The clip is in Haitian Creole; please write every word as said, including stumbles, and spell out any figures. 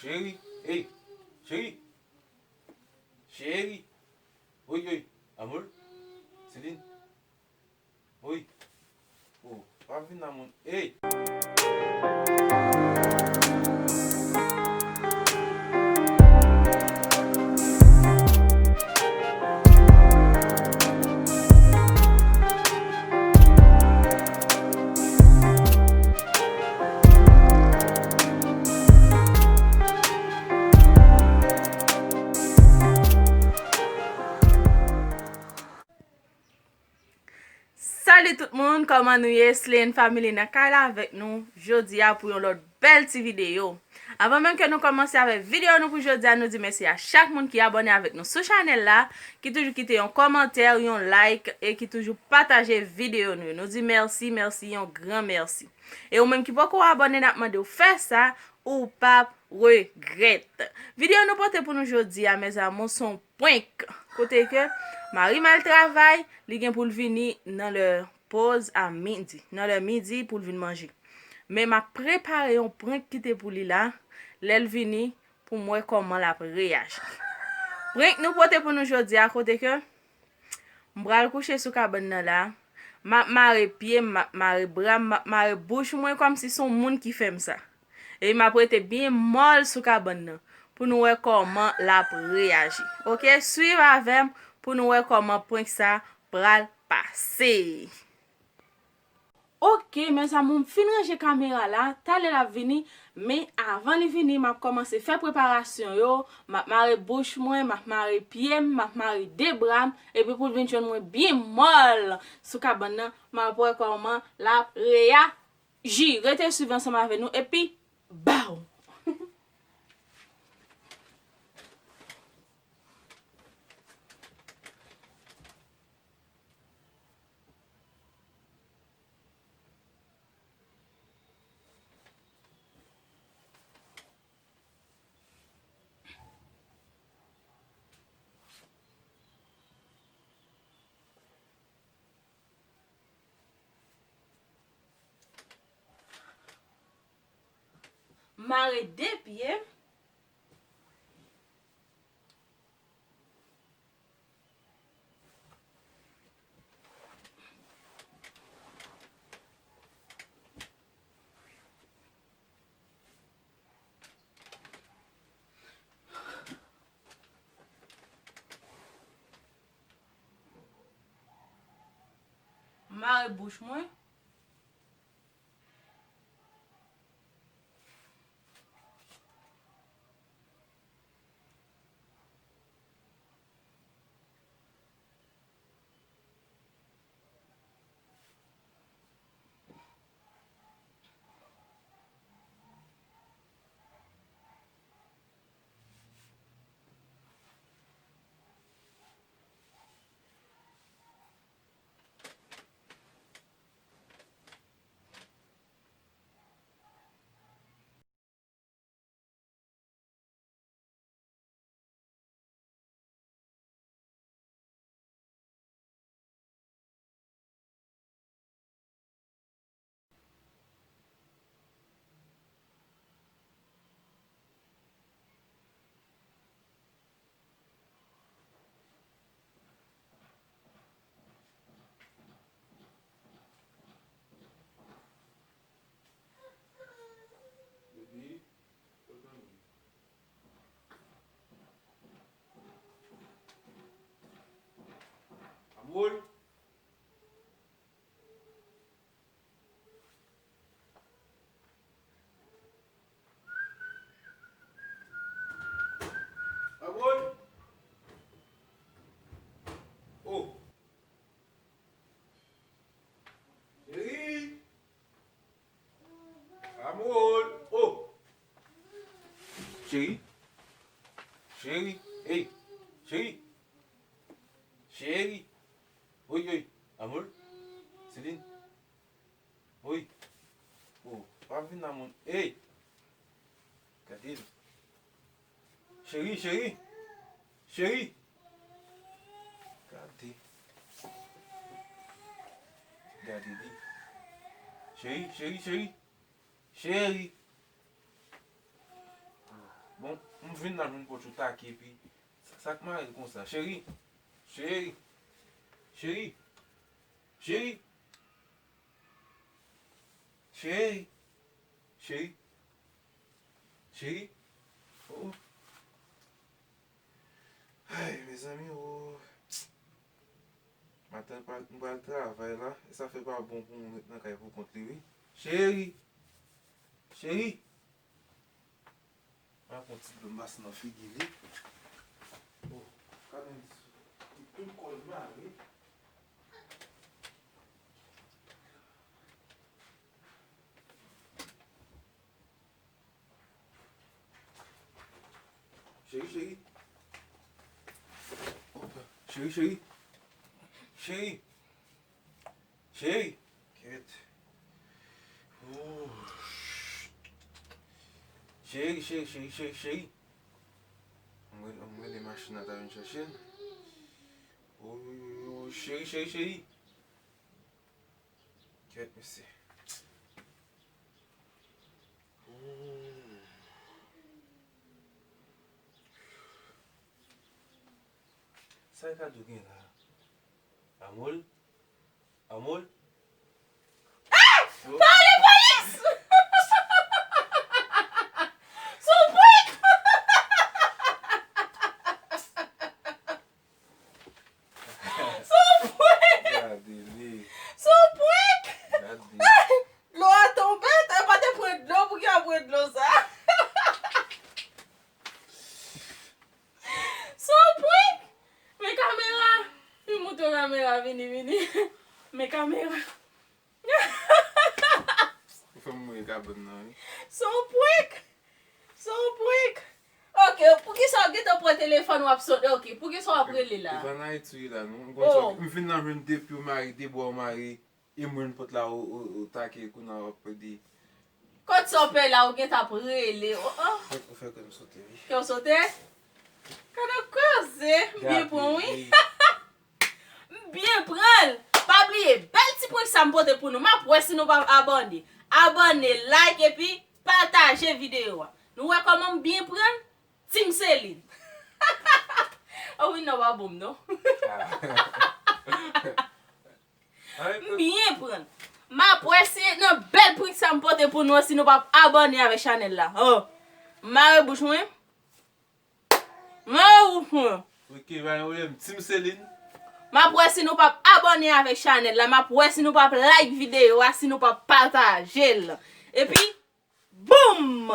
Cheri, ey, cheri. Cheri. Oy, oy, amour. Celine. Oy. Oh, pa vin la, moun. Ey. Salut tout moun, kòman nou ye? Slay Family nan kay la avèk nou jodi a pou yon lòt bèl ti videyo. Avan menm ke nou kòmanse avèk videyo nou pou jodi a, nou di mèsi a chak moun ki abòne avèk nou sou chanèl la, ki toujou kite yon kòmantè, yon like e ki toujou pataje videyo nou yo. Nou di mèsi, mèsi, yon gran mèsi. E ou menm ki poko abòne, n ap mande w fè sa, ou p ap regrèt. Videyo nou pote pou nou jodi a, mes amours, se yon prank. Kote ke mari m al travay, li gen pou l vini nan lè poz a midi, nan lè midi pou l vin manje. Men m ap prepare yon prank ki te pou li la, lè l vini, pou m wè kòman l ap reyaji. Prank nou pote pou nou jodi a, kote ke m pral kouche sou kabann nan la, m ap mare pye m, m ap mare bra m, m ap mare bouch mwen kòmsi se yon moun ki fè m sa. E m ap rete byen mòl sou kabann nan pou nou wè kòman l ap reyaji. Oke, swiv avè m pou nou wè kòman prank sa pral pase. Oke, mes amours, m fin ranje kamera la, talè l ap vini, men avan li vini, m ap kòmanse fè preparasyon yo, m ap mare bouch mwen, m ap mare pye m, m ap mare de bra m, epi pou l vin jwenn mwen byen mòl sou kabann nan, m ap wè kòman l ap reyaji. Rete swiv ansanm avè nou, epi baw! Mare de pye. Mare bouch mwen. Amoul. Amoul. Oh. Cheri. Amoul. Oh. Cheri. Cheri. Ey. Cheri. Cheri. Oy, oy. Amoul. Celine. Oy. Oh, pa vin la, moun. Ey. Gade l. Cheri, cheri. Cheri. Gade. Gade li. Cheri, cheri, cheri. Cheri. Bon, m vin la, jwenn pòt yo take, epi sa, sa k mare l konsa? Cheri! Cheri! Cheri! Cheri! Cheri! Cheri! Cheri! Oh! Ay, mezanmi, oh! Maten, m pral travay la, e sa fè pa bon pou moun ret nan kay pou kont li, wi. Cheri! Cheri! Mwen pran ti dlo m pase nan figi li. Oh, gade m ti, li tout kò l mare. Cheri, cheri. Opa. Cheri, cheri. Cheri. Cheri. Kèt. Ooh. Cheri, cheri, cheri, cheri, cheri. Mwen, mwen, le machin nan ta vin chèche l. Ooh, cheri, cheri, cheri. Kèt, mesye. Ooh. Sa e ka dou gen la? Amol? Amol? Ah! Pale polis! Sou prank! Sou prank! Gade li. Sou prank! Gade. Dlo a tonbe, e pa te pran dlo, pou ki a pran dlo sa? Sou prank! Men kamera! Vin montre kamera, vini, vini. Men kamera. Ou fè m mouye kabann nan, wi. Sou prank! Sou prank! Ok, poukisa w gentan pran telefòn w ap sonde? Ok, poukisa w ap rele la? E pa nan Ayiti wi la, non. M konn sa, oh, m vin nan jwenn de pye w mare, de bra w mare, e m jwenn pòt la, ou, ou, ou take, kounye a w ap pede. Kot sa w pè la, ou gentan ap rele. Oh, oh. Ou fè kè m sote, wi. Kè w sote? Gade koze, m byen pran, wi. M byen pran l. Pa bliye, bèl ti prank sa m pote pou nou. M ap wè si nou pa abòne. Abòne, like, epi pataje videyo a. Nou wè kòman m byen pran l? Team Celine. Oh wi, non, pa bon, non. M byen pran l. M ap wè si nan bèl prank sa m pote pou nou an, si nou pa abòne avèk chanèl la. Oh. Mare bouch mwen. Mare bouch mwen. Ok, pa gen pwoblèm. Team Celine. M ap wè si nou p ap abòne avèk chanèl la. M ap wè si nou p ap like videyo a, si nou p ap pataje l. Epi, boum!